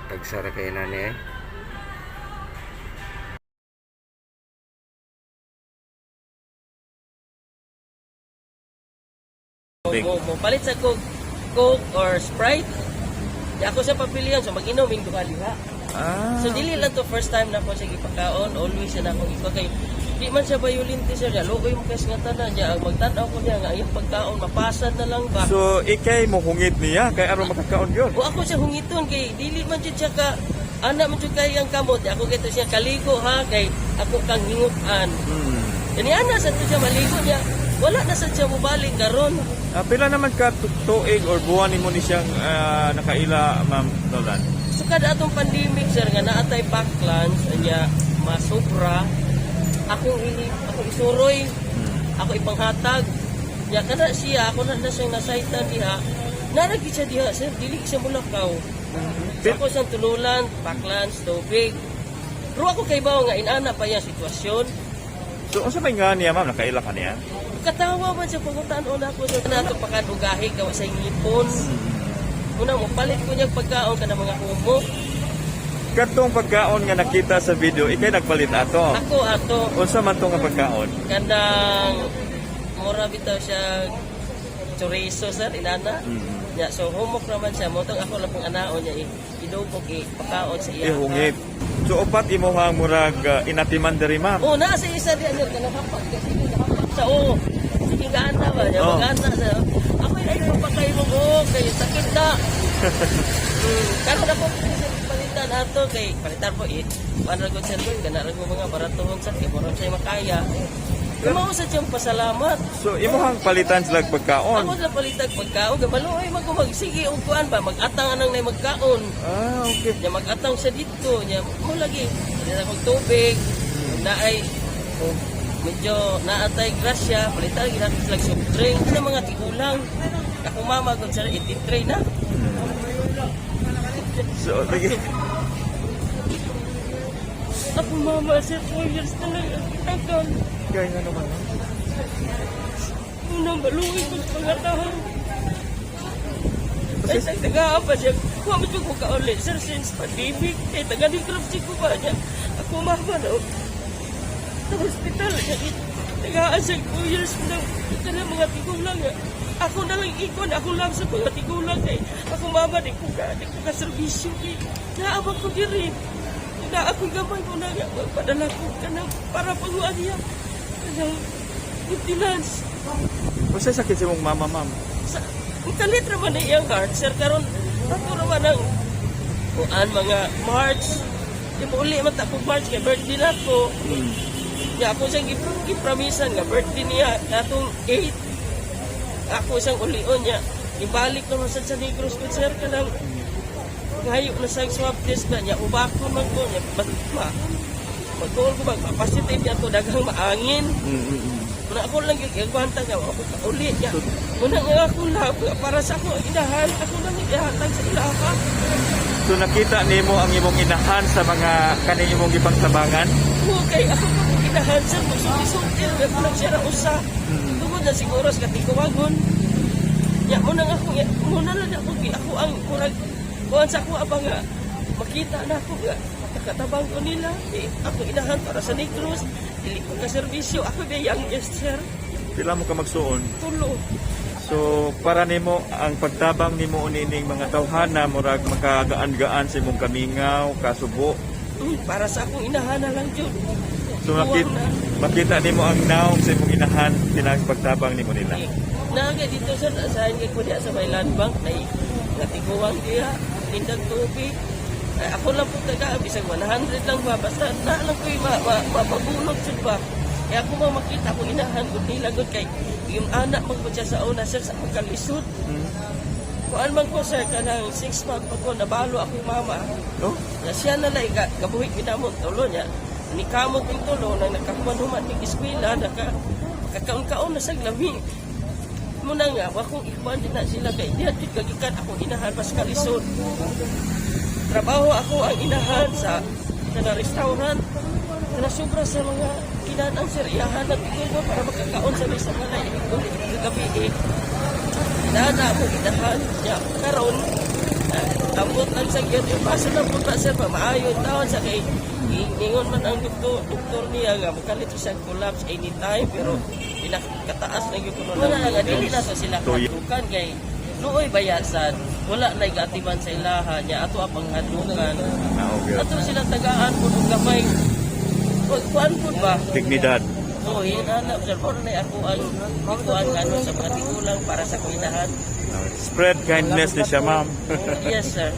Tagsa ra kay nani eh. Mo palit sa Coke, Coke or Sprite. Di ako sa papilihan, so mag-inom ing duha liha. So dili lang to first time na ako siya gipakaon, always na akong iko kay di man siya violent sir, niya luoy mo kay nga tanan niya, ang magtan-aw ko niya nga iyang pagkaon mapasad na lang ba. So ikay mo hungit niya kay aron makakaon yun. O ako siya hungiton kay dili man jud siya ka ana man jud kay ang kamot. Ako kay to siya kaligo ha kay ako kang hingutan. Yani ana sa to siya maligo niya. Wala na sad siya mobalik karon. Pila naman ka tuig or buwan nimo ni siyang nakaila, Ma'am Nolan? So kada atong pandemic sir nga naa tay backlands anya masubra akong akong isuroy, ako ipanghatag. Ya kana siya ako na siyang nasaitan diha. Naragi siya diha sir, dili siya mulakaw. So, ako siyang tululan, backlands, tubig. Pero ako kay bawo nga inana pa yung sitwasyon. So unsa may nga niya, ma'am, nakaila ka niya? Katawa man siya pangutan-on ako sa nato pakan ugahi gawa sa ngipon. Una mo palit ko niya pagkaon kana mga humo. Katong pagkaon nga nakita sa video, ikay nagpalit ato. Ako ato Unsa man to nga pagkaon? Kanang mura bitaw siya chorizo sir inana. Ya, so humok naman siya mo tong ako lang pong anaon niya idubog pakaon sa iya. Ihungit. So upat imuhang murag inatiman diri, ma'am. Oh, naa sa isa diyan yun kanang hapag kasi hapag sa oo. Sige gana ba niya Oh. magana sa. Ako ay pa mo oh kay sakit na. Karon ako sa palitan ato kay palitan po it. Kuan ra gud sir ko kana ra ko mga baratohon sa kay murag siya makaya. Mao sa siyang pasalamat. So imuhang palitan sila pagkaon. Ako sa palitag pagkaon, gabalo ay magumag sige og kuan ba mag-atang anang nay magkaon. Ah, okay. Nya mag-atang siya dito, nya mo lagi dili akong tubig, na ay oh, medyo naatay grasya, palitan gid ako sila soft drink sa mga tigulang. Ako mama gud sir 83 na. So lagi Ako mama sir 4 years na lang ang tagal. kay nga naman. Ma'am. Una maluwi ko sa pangatahan. Ay, taga pa siya. Kuha mo ko kauli, sir, since pandemic. Eh, taga ni Grab ko ba niya. Ako mama na. Sa hospital, niya. Tagaan siya, 2 years na. Ito na mga tigulang. Eh. Ako na lang ikon, ako lang sa mga tigulang. Eh. Ako mama, di ko ka servisyo. Eh. Naabang ko diri. Na ako gamay mo na nga. Padala ko ka na para paguan niya. Kanang maintenance. Unsa sakit sa imong mama, ma'am? Sa ang kalit ra man na iyang heart sir karon ato ra man ang kuan mga March di mo uli man ta kog March kay birthday na ko nya ako siyang gipromisan nga birthday niya katong 8 ako siyang ulion niya ibalik naman sad sa Negros ko sir kanang ngayo na sa swab test na niya ubakon man ko niya ma magtuon ko ba positive niya to daghang maangin. Muna ako lang yung igwanta nga ako kauli niya. Muna nga ako lang para sa ako inahan ako lang ihatag sa ilaha. So nakita nimo ang imong inahan sa mga kaning imong gipangtabangan? Okay, ako pa kong inahan sir magsulti-sulti ako lang siya ra usa. Tungod na siguro sa katikuwagon. Ya muna nga ako ya, muna lang ako gi ako ang kurag kuan sa ako abang nga makita na ako nga makatabang ko nila. Eh, ako inahan para sa Negros, dili ko ka serbisyo, ako ba youngest sir, Pila mo ka magsuon? Tulo. So para nimo ang pagtabang nimo unining mga tawhana murag makagaan-gaan sa imong kamingaw, kasubo. Para sa akong inahan na lang jud. So makita, makita nimo ang naong sa imong inahan pinag pagtabang nimo nila. Naga dito sir, asahan kay ko diya sa may land bank na natiguang diya, tindag tubig. Ay, ako lang po taga, bisag 100 lang ba, basta na lang ko'y mapabulog jud ba. Kaya ako ma makita akong inahan gud nila gud kay yung anak man ko siya sa una sir sa akong kalisod. Kuan man ko sir kanang 6 month pa ko nabalo akong mama. No? Na siya na lang gabuhi ginamot tulo niya. Ni kamot ning tulo nang nakahuman-human ning eskwela naka kakaon-kaon na sa lami. Muna nga wa kong ikuan din na sila kay diha jud kagikan ako inahan pas kalisod. Trabaho ako ang inahan sa kana restaurant kana sobra sa mga kinanang sir iyahan at ikugo para makakaon sa mesa nga na kagabi eh. Dana ako inahan niya karon Ambot lang sa gyud. Basta lang po ta, sir, pa maayo taon sa kay ningon man ang doktor niya nga makalit siya collapse anytime, pero pinakataas na gyud kuno. Wala lang nga dili na sa sila kadlukan kay luoy bayasan. Wala na gaatiman sa ilaha niya ato apang hadlukan. Mao gyud. Ato sila tagaan pud og gamay. Kuan pud ba? Dignidad. So, yun ana, sir, pero na ako ang ikuan ano sa mga tigulang para sa kuinahan. Spread kindness ni siya, ma'am. Yes, sir.